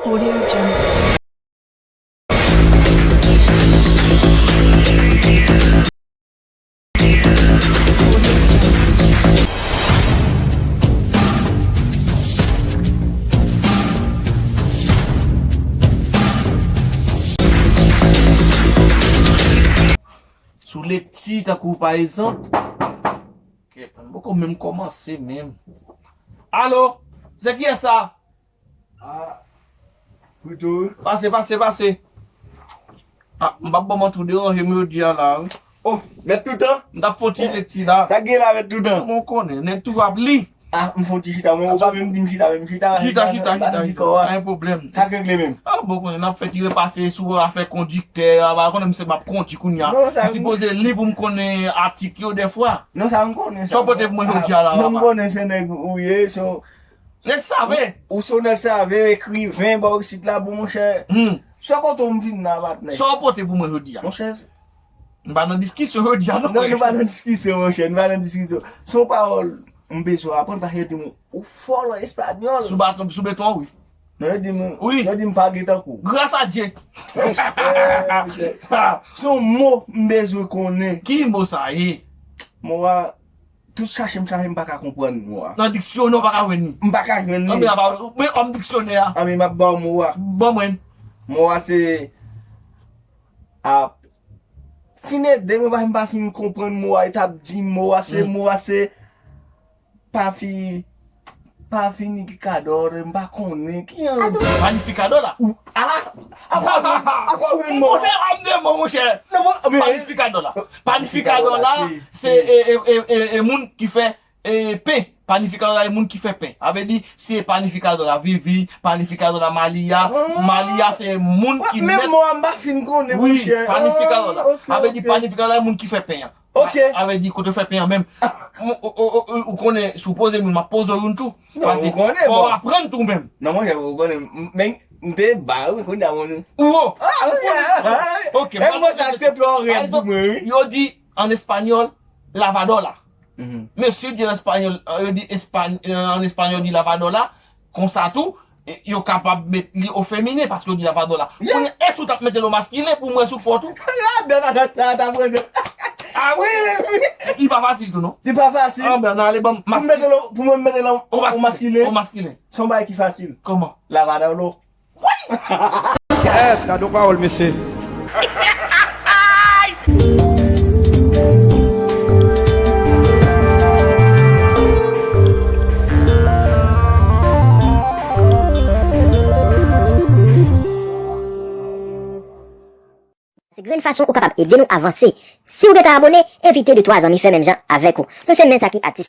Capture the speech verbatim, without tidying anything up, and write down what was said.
Audio Jungle. Sou lekti, tankou pa egzanp. Kèt, m poko menm kòmanse menm. Alo, se kiyès sa? Ah, Pito. Pase, pase, pase. Ah, m p ap ban m antre w deranje m jodi a la wi. Oh, mèt toutan? M t ap fè yon ti lekti la. Sa k gen la mèt toutan? Bon, w konnen, nèg toujou ap li. Ah, m fè yon ti chita, mwen ou pa menm di m chita, men m chita. Chita, chita, chita, chita, pa gen pwoblèm. Sa k regle menm? Ah, bon, w konnen, n ap fè ti repase sou afè kondiktè, a pa konnen m se m ap kondi kounye a. M sipoze li pou m konnen atik yo dèfwa. Non, sa m konnen. Sa w pote pou mwen jodi a la, papa? Non, m konnen se nèg ou ye, so. Nèg save. Ou se yon nèg save, ekriven, bò isit la, bon, monchè. Hmm. Sò kote w m vin la, patnè. Sa w pote pou mwen jodi a? Monchè. M pa nan diskisyon jodi a, non. Non, nou pa nan diskisyon, monchè, nou pa nan diskisyon. Se yon pawòl m bezwen aprann, paske yo di m ou fò nan espanyòl. Sou baton, sou beton an, wi. Non, yo di m, wi. Yo di m pa gen tankou w. Gras a Dye. Monchè, se yon mo m bezwen konnen. Ki mo sa ye? Mo a Tout chache m chache m pa ka konprann mo a. Nan diksyonè w pa ka jwenn li. M pa ka jwenn li. Anben apa, men òm diksyonè a. Anben m ap ba w mo a. Ban mwen. Mo a se a fin ede mwen paske m pa fin konprann mo a, e t ap di mo a se mo a se pa fi Panifikadò, m pa konnen ki an. Panifikadò la. Ala! Apa w jwenn mo a? M konnen m de mo monchè. Panifikadò la. Panifikadò la se e e e e moun ki fè e pen. Panifikadò la e moun ki fè pen. A vle di se panifikadò la Vivi, panifikadò la Malia. Malia se moun ki mèt. Menm mo a m pa fin konnen monchè. Wi, panifikadò la. A vle di panifikadò la e moun ki fè pen an. Ok. Avè di kote w fè pen an menm. Ou konnen si w poze m youn m ap poze w youn tou. Paske fò w aprann tou menm. Non monchè ou konnen men m te ba wi kounye a mwen. Ou wo. Ok. E mwen sa te twò rèd pou mwen wi. Yo di an espanyòl lavadora. Mesye di an espanyòl yo di an espanyòl di lavadora. Konsa tou, yo kapab met li o feminen paske yo di lavadora. Kounye a èske ou t ap mete l o maskilen pou m wè si w fò tou? Ladan ladan sa ta poze. Ah wi wi. Li pa fasil tou non. Li pa fasil. Anben ale ban m maskilen. Pou mwen mete l o maskilen. O maskilen. Se yon bagay ki fasil. Kòman? Lavadora. Wi! Eh, gade yon pawòl mesye. Se grenn fason ou kapab ede nou avanse. Si w gentan abone, envite de twa zanmi fè menm jan avèk ou. Nou se men sa ki atis.